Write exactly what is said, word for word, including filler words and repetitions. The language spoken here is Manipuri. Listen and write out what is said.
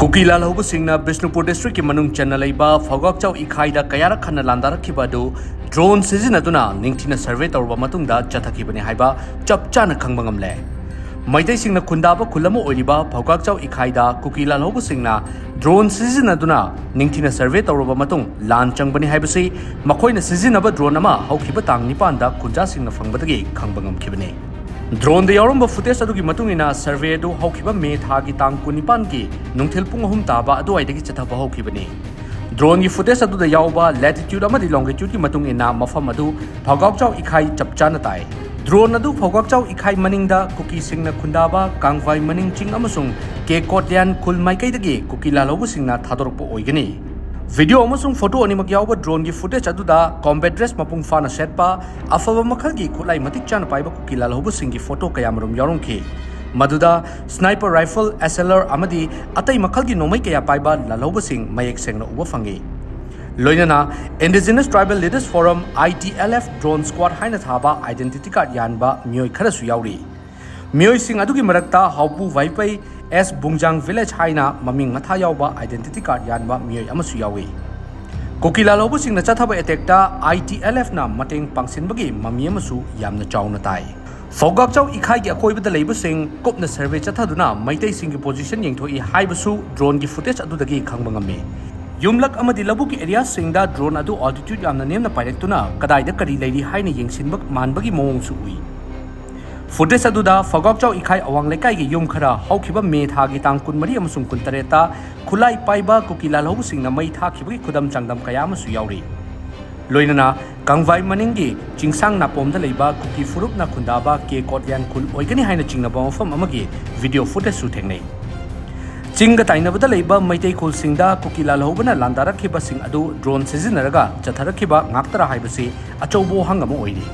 ꯀꯨꯀꯤ ꯂꯥꯜꯍꯧꯕꯁꯤꯡꯅ ꯕꯤꯁꯅꯨꯄꯨꯔ ꯗꯤꯁꯇ꯭ꯔꯤꯛꯀꯤ ꯃꯅꯨꯡ ꯆꯟꯅ ꯂꯩꯕ ꯐꯧꯒꯥꯛꯆꯥꯎ ꯏꯈꯥꯏꯗ ꯀꯌꯥꯔꯛ ꯍꯟꯅ ꯂꯥꯟꯗꯥꯔꯛꯈꯤꯕ ꯑꯗꯨ ꯗ꯭ꯔꯣꯟ ꯁꯤꯖꯤꯟꯅꯗꯨꯅ ꯅꯤꯡꯊꯤꯅ ꯁꯔꯚꯦ ꯇꯧꯔꯕ ꯃꯇꯨꯡꯗ ꯆꯠꯊꯈꯤꯕꯅꯤ ꯍꯥꯏꯕ ꯆꯞ ꯆꯥꯅ ꯈꯪꯕ ꯉꯝꯂꯦ꯫ ꯃꯩꯇꯩꯁꯤꯡꯅ ꯈꯨꯟꯗꯥꯕ ꯈꯨꯜ ꯑꯃ ꯑꯣꯏꯔꯤꯕ ꯐꯧꯒꯥꯛꯆꯥꯎ ꯏꯈꯥꯏꯗ ꯀꯨꯀꯤ ꯂꯥꯜꯍꯧꯕꯁꯤꯡꯅ ꯗ꯭ꯔꯣꯟ ꯁꯤꯖꯤꯟꯅꯗꯨꯅ ꯅꯤꯡꯊꯤꯅ ꯁꯔꯚꯦ ꯇꯧꯔꯕ ꯃꯇꯨꯡ ꯂꯥꯟ ꯆꯪꯕꯅꯤ ꯍꯥꯏꯕꯁꯤ ꯃꯈꯣꯏꯅ ꯁꯤꯖꯤꯟꯅꯕ ꯗ꯭ꯔꯣꯟ ꯑꯃ ꯍꯧꯈꯤꯕ ꯇꯥꯡ ꯅꯤꯄꯥꯟꯗ ꯈꯨꯟꯖꯥꯁꯤꯡꯅ ꯐꯪꯕꯗꯒꯤ ꯈꯪꯕ ꯉꯝꯈꯤꯕꯅꯤ꯫ ꯗ꯭ꯔꯣꯟꯗ ꯌꯥꯎꯔꯝꯕ ꯐꯨꯇꯦꯖ ꯑꯗꯨꯒꯤ ꯃꯇꯨꯡ ꯏꯟꯅ, ꯁꯔꯚꯦ ꯑꯗꯨ ꯍꯧꯈꯤꯕ ꯃꯦ ꯊꯥꯒꯤ ꯇꯥꯡ ꯀꯨꯟꯅꯤꯄꯥꯟꯒꯤ ꯅꯨꯡꯊꯤꯜ ꯄꯨꯡ ꯑꯍꯨꯝ ꯇꯥꯕ ꯑꯗꯨꯋꯥꯏꯗꯒꯤ ꯆꯠꯊꯕ ꯍꯧꯈꯤꯕꯅꯤ꯫ ꯗ꯭ꯔꯣꯟꯒꯤ ꯐꯨꯇꯦꯖ ꯑꯗꯨꯗ ꯌꯥꯎꯕ latitude ꯑꯃꯗꯤ longitudeꯀꯤ ꯃꯇꯨꯡ ꯏꯟꯅ ꯃꯐꯝ ꯑꯗꯨ ꯐꯧꯒꯥꯛꯆꯥꯎ ꯏꯈꯥꯏ ꯆꯞ ꯆꯥꯅ ꯇꯥꯏ꯫ ꯗ꯭ꯔꯣꯟ ꯑꯗꯨ ꯐꯧꯒꯥꯛꯆꯥꯎ ꯏꯈꯥꯏ ꯃꯅꯤꯡꯗ ꯀꯨꯀꯤꯁꯤꯡꯅ ꯈꯨꯟꯗꯥꯕ ꯀꯥꯡꯚꯥꯏ ꯃꯅꯤꯡ ꯆꯤꯡ ꯑꯃꯁꯨꯡ ꯀꯦ ꯀꯣꯠꯂꯤꯌꯥꯟ ꯈꯨꯜ ꯃꯥꯏꯀꯩꯗꯒꯤ ꯀꯨꯀꯤ ꯂꯥꯜꯍꯧꯕꯁꯤꯡꯅ ꯊꯥꯗꯣꯔꯛꯄ ꯑꯣꯏꯒꯅꯤ꯫ ꯚꯤꯗꯤꯑꯣ ꯑꯃꯁꯨꯡ ꯐꯣꯇꯣ ꯑꯅꯤꯃꯛ ꯌꯥꯎꯕ ꯗ꯭ꯔꯣꯟꯒꯤ ꯐꯨꯇꯦꯖ ꯑꯗꯨꯗ combat dress ꯃꯄꯨꯡ ꯐꯥꯅ ꯁꯦꯠꯄ, ꯑꯐꯕ ꯃꯈꯜꯒꯤ ꯈꯨꯠꯂꯥꯏ ꯃꯇꯤꯛ ꯆꯥꯅ ꯄꯥꯏꯕ ꯀꯨꯀꯤ ꯂꯥꯜꯍꯧꯕꯁꯤꯡꯒꯤ ꯐꯣꯇꯣ ꯀꯌꯥꯃꯔꯨꯝ ꯌꯥꯎꯔꯝꯈꯤ꯫ ꯃꯗꯨꯗ sniper rifle, S L R ꯑꯃꯗꯤ ꯑꯇꯩ ꯃꯈꯜꯒꯤ ꯅꯣꯡꯃꯩ ꯀꯌꯥ ꯄꯥꯏꯕ ꯂꯥꯜꯍꯧꯕꯁꯤꯡ ꯃꯌꯦꯛ ꯁꯦꯡꯅ ꯎꯕ ꯐꯪꯉꯤ꯫ ꯂꯣꯏꯅꯅ Indigenous Tribal Leaders Forum, I T L F, drone squad ꯍꯥꯏꯅ ꯊꯥꯕ identity card ꯌꯥꯟꯕ ꯃꯤꯑꯣꯏ ꯈꯔꯁꯨ ꯌꯥꯎꯔꯤ꯫ ꯃꯤꯑꯣꯏꯁꯤꯡ ꯑꯗꯨꯒꯤ ꯃꯔꯛꯇ ꯍꯥꯎꯄꯨ ꯚꯥꯏꯄꯩ, ꯑꯦꯁ ꯕꯨꯡꯖꯥꯡ village ꯍꯥꯏꯅ ꯃꯃꯤꯡ ꯃꯊꯥ ꯌꯥꯎꯕ identity card ꯌꯥꯟꯕ ꯃꯤꯑꯣꯏ ꯑꯃꯁꯨ ꯌꯥꯎꯏ꯫ ꯀꯨꯀꯤ ꯂꯥꯜꯍꯧꯕꯁꯤꯡꯅ ꯆꯠꯊꯕ attackꯇ I T L Fꯅ ꯃꯇꯦꯡ ꯄꯥꯡꯁꯤꯟꯕꯒꯤ ꯃꯃꯤ ꯑꯃꯁꯨ ꯌꯥꯝꯅ ꯆꯥꯎꯅ ꯇꯥꯏ꯫ ꯐꯧꯒꯥꯛꯆꯥꯎ ꯏꯈꯥꯏꯒꯤ ꯑꯀꯣꯏꯕꯗ ꯂꯩꯕꯁꯤꯡ ꯀꯨꯞꯅ survey ꯆꯠꯊꯗꯨꯅ ꯃꯩꯇꯩꯁꯤꯡꯒꯤ position ꯌꯦꯡꯊꯣꯛꯏ ꯍꯥꯏꯕꯁꯨ droneꯒꯤ footage ꯑꯗꯨꯗꯒꯤ ꯈꯪꯕ ꯉꯝꯃꯤ꯫ ꯌꯨꯝꯂꯛ ꯑꯃꯗꯤ ꯂꯧꯕꯨꯛꯀꯤ areaꯁꯤꯡꯗ drone ꯑꯗꯨ altitude ꯌꯥꯝꯅ ꯅꯦꯝꯅ ꯄꯥꯏꯔꯛꯇꯨꯅ ꯀꯗꯥꯏꯗ ꯀꯔꯤ ꯂꯩꯔꯤ ꯍꯥꯏꯅ ꯌꯦꯡꯁꯤꯟꯕ ꯃꯥꯟꯕꯒꯤ ꯃꯑꯣꯡꯁꯨ ꯎꯏ꯫ Footage ꯑꯗꯨꯗ ꯐꯧꯒꯥꯛꯆꯥꯎ ꯏꯈꯥꯏ ꯑꯋꯥꯡ ꯂꯩꯀꯥꯏꯒꯤ ꯌꯨꯝ ꯈꯔ ꯍꯧꯈꯤꯕ ꯃꯦ ꯊꯥꯒꯤ ꯇꯥꯡ ꯀꯨꯟꯃꯔꯤ ꯑꯃꯁꯨꯡ ꯀꯨꯟꯇꯔꯦꯠꯇ ꯈꯨꯠꯂꯥꯏ ꯄꯥꯏꯕ ꯀꯨꯀꯤ ꯂꯥꯜꯍꯧꯕꯁꯤꯡꯅ ꯃꯩ ꯊꯥꯈꯤꯕꯒꯤ ꯈꯨꯗꯝ ꯆꯥꯡꯗꯝ ꯀꯌꯥ ꯑꯃꯁꯨ ꯌꯥꯎꯔꯤ꯫ ꯂꯣꯏꯅꯅ ꯀꯪꯚꯥꯏ ꯃꯅꯤꯡꯒꯤ ꯆꯤꯡꯁꯥꯡ ꯅꯥꯄꯣꯝꯗ ꯂꯩꯕ ꯀꯨꯀꯤ ꯐꯨꯔꯨꯞꯅ ꯈꯨꯟꯗꯥꯕ ꯀꯦ ꯀꯣꯠꯂꯤꯌꯥꯟ ꯈꯨꯜ ꯑꯣꯏꯒꯅꯤ ꯍꯥꯏꯅ ꯆꯤꯡꯅꯕ ꯃꯐꯝ ꯑꯃꯒꯤ video footageꯁꯨ ꯊꯦꯡꯅꯩ꯫ ꯆꯤꯡꯒ ꯇꯥꯏꯅꯕꯗ ꯂꯩꯕ ꯃꯩꯇꯩ ꯈꯨꯜꯁꯤꯡꯗ ꯀꯨꯀꯤ ꯂꯥꯜꯍꯧꯕꯅ ꯂꯥꯟꯗꯥꯔꯛꯈꯤꯕꯁꯤꯡ ꯑꯗꯨ drone ꯁꯤꯖꯤꯟꯅꯔꯒ ꯆꯠꯊꯔꯛꯈꯤꯕ ꯉꯥꯛꯇꯔꯥ ꯍꯥꯏꯕꯁꯤ ꯑꯆꯧꯕ ꯋꯥꯍꯪ ꯑꯃ ꯑꯣꯏꯔꯤ꯫